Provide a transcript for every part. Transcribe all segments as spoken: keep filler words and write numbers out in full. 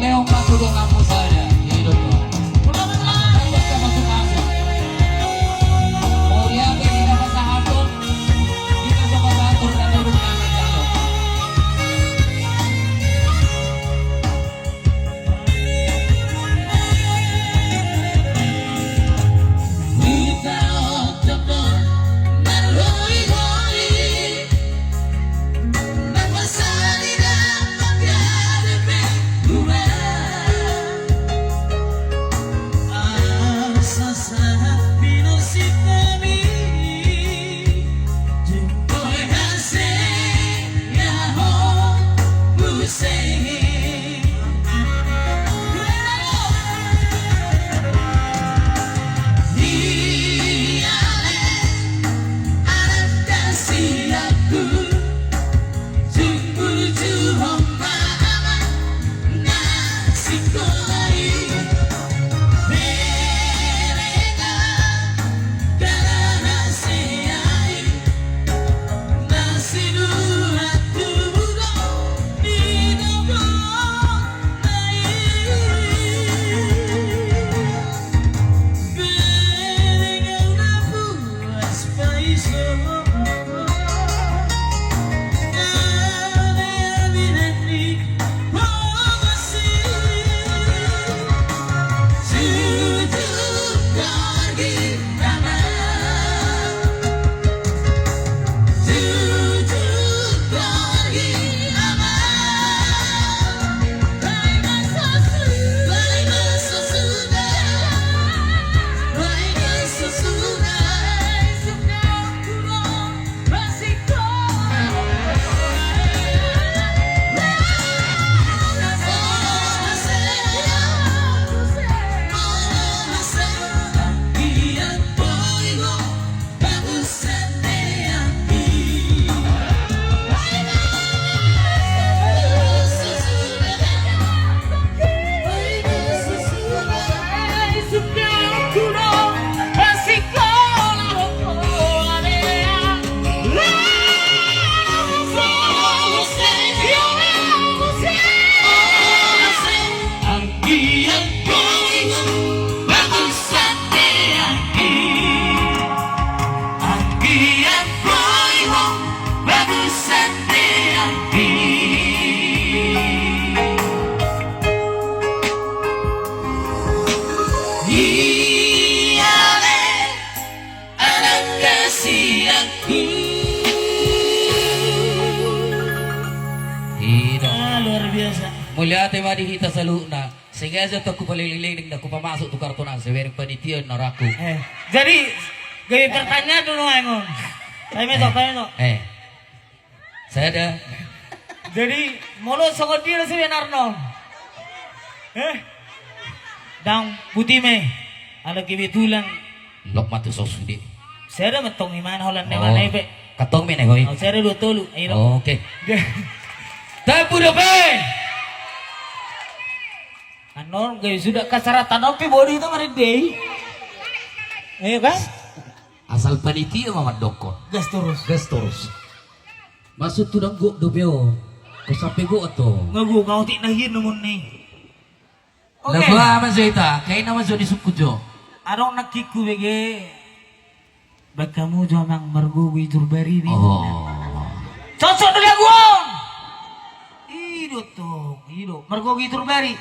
Keong batu donganmu sada. Hidup, Tuhan. Masuk, masuk, masuk. Mauliate, kita pasahaton. Kita coba atur dan duduk dengan jalo. Anak kesayanganku. Ida. Ah, luar biasa. Mauliate ma di hita saluhutna. Sengaja tu hupaleleng-leleng na hupamasuk tu kartu na sebereng panitia na raku. Eh, jadi, gabe pertanyaan dulu, Angon. Tanya, Tok, tanya, Tok. Eh. Sada. Jadi, molo songon dia na sebenarna on? Eh? Dang, buti me. Ala kebetulan. Lok matu sosu di. Sada mentong imana holan ne mana pe. Katong me ne hoi. Oh, sada dua tolu. Ayo. Oke. Tapu dope. Anon gabe suda kasaratan on pe bodi itu marindei. Eh, Bang? Asal panitia ma mandok. Gas terus. Gas terus. Masuk tu danggo dope o. Ko sampe go ato. Ngago kau tik nahin namun ni. Oke. Lagu ama jo ita, kaina ma jo di suku jo. Adong nakkiku bege. Bakamu jo amang margogo i turbari ni. Oh. Cocok do lagu on. Ido tong, ido. Margogo i turbari.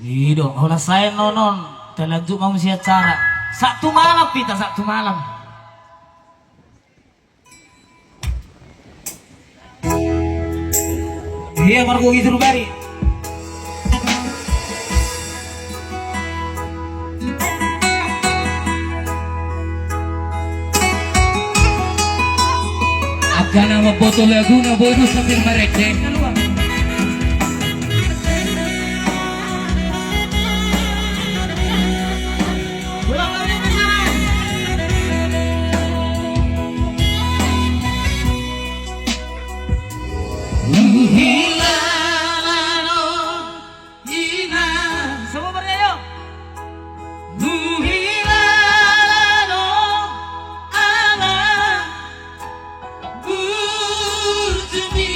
Ido, holan saen nonon. Talanjut ma muse acara. Sabtu malam pita, Sabtu malam. Iya, margogo i turbari. Angka na mamboto laguna bodo sambil marende. Huhilala do ina. Semua berdaya. Huhilala do ama. Burju mi.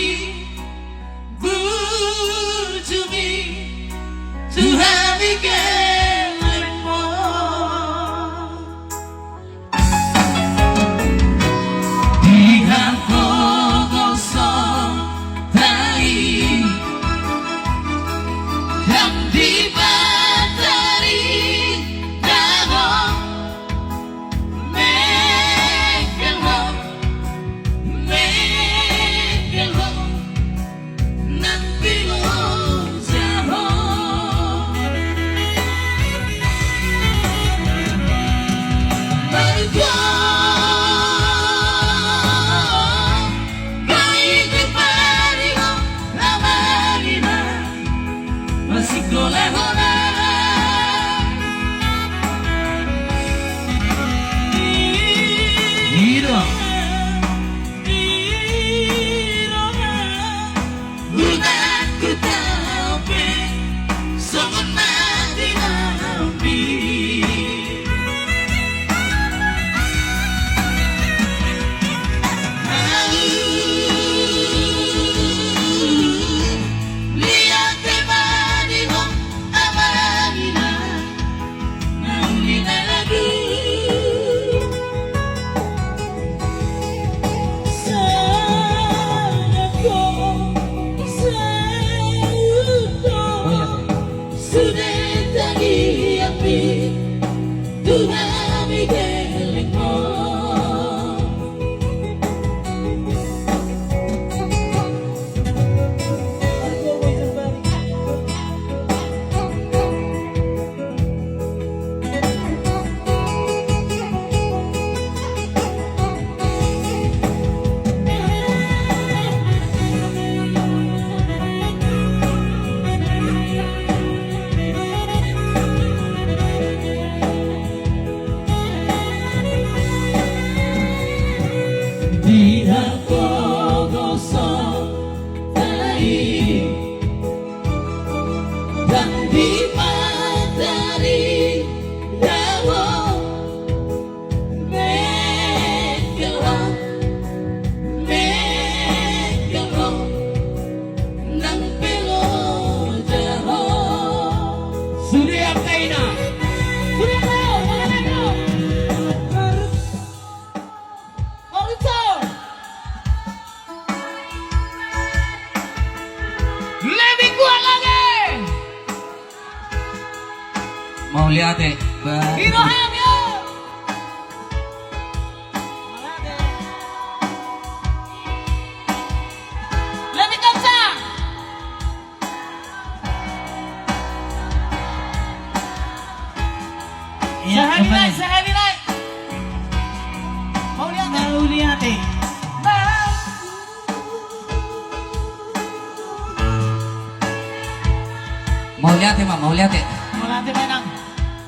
Di hapogoson tai dan di matari dawo. Menggelar, menggelar, nang pelo jero. Sude angka ina. Sude angka ina. Oruto. Lebih kuat lagi. Mauliate. Ba. Hiroham, yo. Lebih kencang. Iya, sahali kembali. Naik, sahali naik. Mauliate. Mauliate. Mauliate ma, mauliate. Mauliate ma, inang.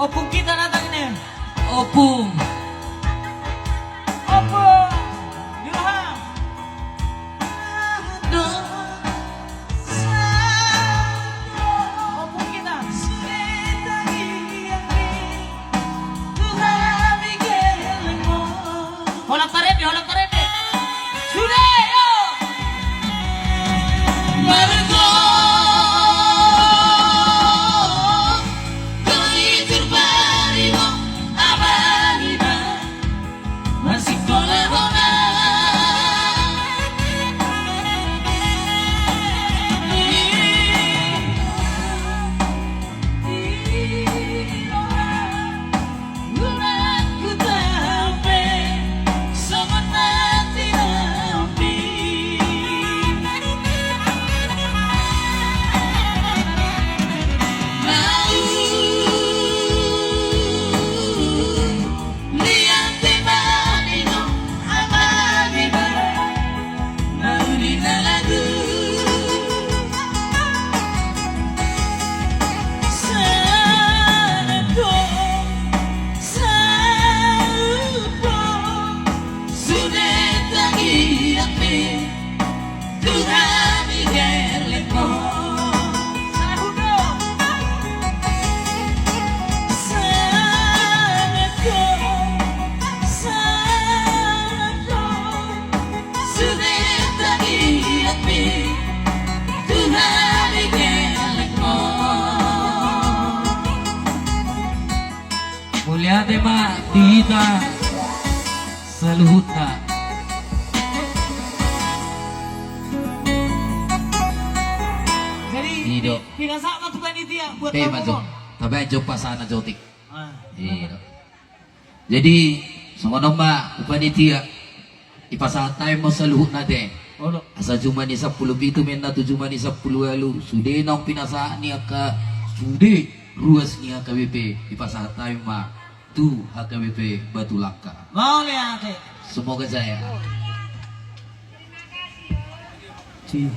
Ompung hita datang ini. Ompung. Ompung. Ilham. Ompung hita. Holan parende, holan parende. Sude, yo. Margo doli turbarimo abang ina. Masikola hona. Mauliate ma di hita saluhutna. Jadi, i do. Pinasahat ma tu panitia buat tabaen jo pasahat na jotik. Ah. I do. Jadi, songon on ma tu panitia. Dipasahat hami ma saluhutna ate. Olo. Asa jumadi sampulu pitu ma inna tu jumadi sampulu ualu. Sude naung pinasahat ni angka, sude ruas ni H K B P. Dipasahat hami ma tu H K B P Batu Langka. Mauliate. Semoga jaya. Ci.